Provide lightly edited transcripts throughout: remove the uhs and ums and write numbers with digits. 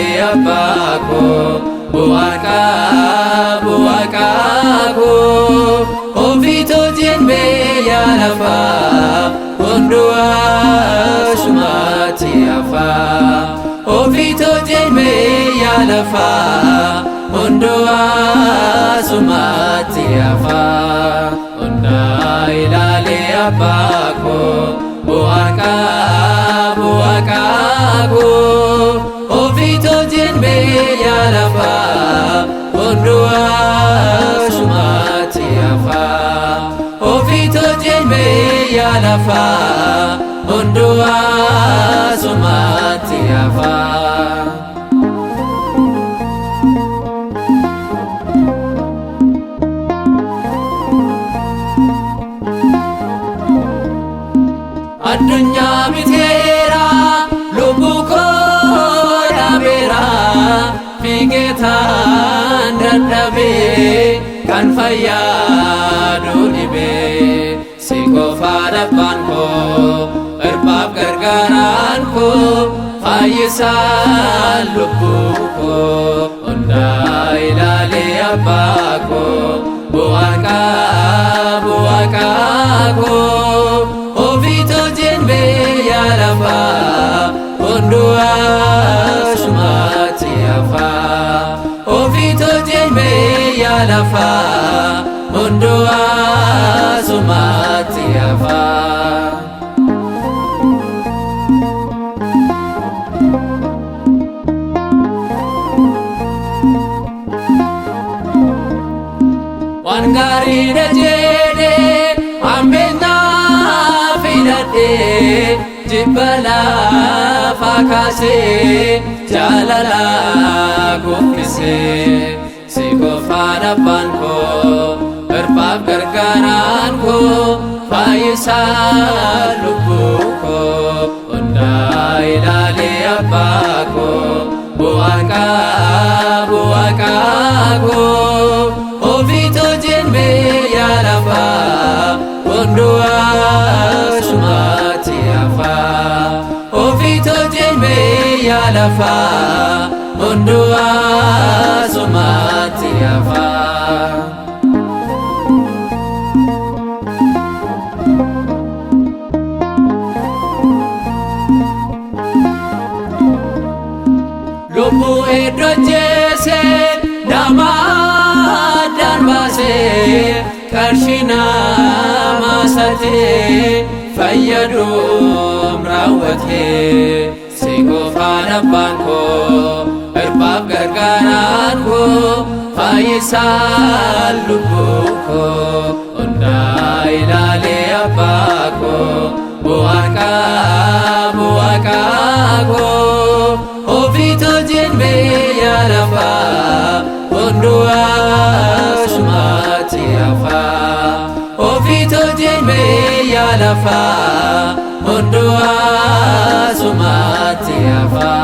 ilaalee abbaa koo bu'aa qabu waaqaa koo ofiitoo jeenbee yaa lafaa hundumaa sumaatti hafaa ofiitoo jeenbee yaa lafaa hundumaa sumaatti hafaa hundaa ilaalee abbaa koo bu'aa qabu waaqaa koo ofiitoo jeenbee yaa lafaa hundumaa sumaatti hafaa ofiitoo jeenbee yaa lafaa hundumaa sumaatti hafaa. Addunyaa miteera lubbuu koo dhaabeera fiigeetaan dadhabee kan fayyaadu dhibee si qofaan abbaan koo irbaaf gargaaraan koo fayyisaan lubbuu koo hundaa ilaalee abbaa koo bu'aa qabu waaqaa koo ofiitoo jeenbee yaa lafaa hundumaa sumaatti hafaa ofiitoo jeenbee yaa lafaa hundumaa sumaatti hafaa. Waan gaariidha jedhee hambeenaa filadhee jibba lafaa kaasee jaalala kuffisee si qofaan abbaan koo irbaaf gargaaraan koo fayyisaan lubbuu koo hundaa ilaalee abbaa koo bu'aa qabu waaqaa koo ofiitoo jeenbee yaa lafaa hundumaa sumaatti hafaa ofiitoo jeenbee yaa lafaa hundumaa sumaatti hafaa. Lubbuu iddoo jeese nama addaan baasee qarshii nama satee fayyaduum raawwatee si qofaan abbaan koo irbaaf gargaaraan koo fayyisaan lubbuu koo hundaa ilaalee abbaa koo bu'aa qabu waaqaa koo ofiitoo jeenbee yaa lafaa hundumaa sumaatti hafaa ofiitoo jeenbee yaa lafaa hundumaa sumaatti hafaa.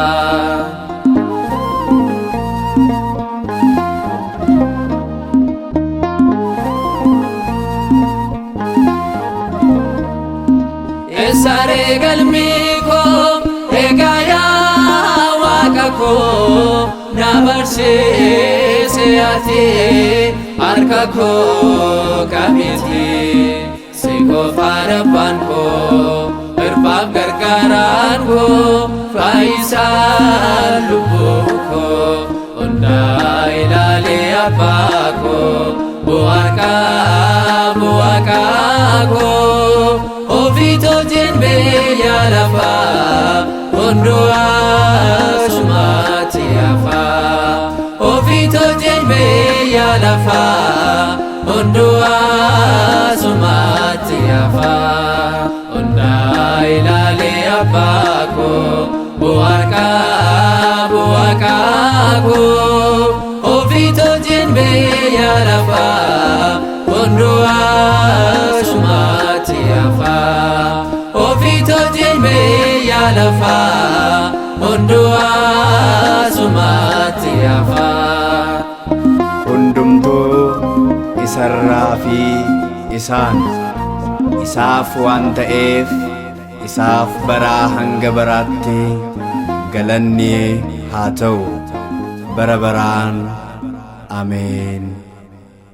Eessaree galmi koo egaa yaa waaqa koo na barsiise ati harka koo qabiti si qofaan abbaan koo irbaaf gargaaraan koo fayyisaan lubbuu koo hundaa ilaalee abbaa koo bu'aa qabu waaqaa koo ofiitoo jeenbee yaa lafaa hundumaa sumaatti hafaa ofiitoo jeenbee yaa lafaa hundumaa sumaatti hafaa hundaa ilaalee abbaa koo bu'aa qabu waaqaa koo ofiitoo jeenbee yaa lafaa hundumaa sumaatti hafaa ofiitoo jeenbee yaa lafaa hundumaa sumaatti hafaa. Hundumtuu isarraa fi isaan isaaf waan ta'eef isaaf baraa hanga baraatti galanni haa ta'u bara baraan. Ameen.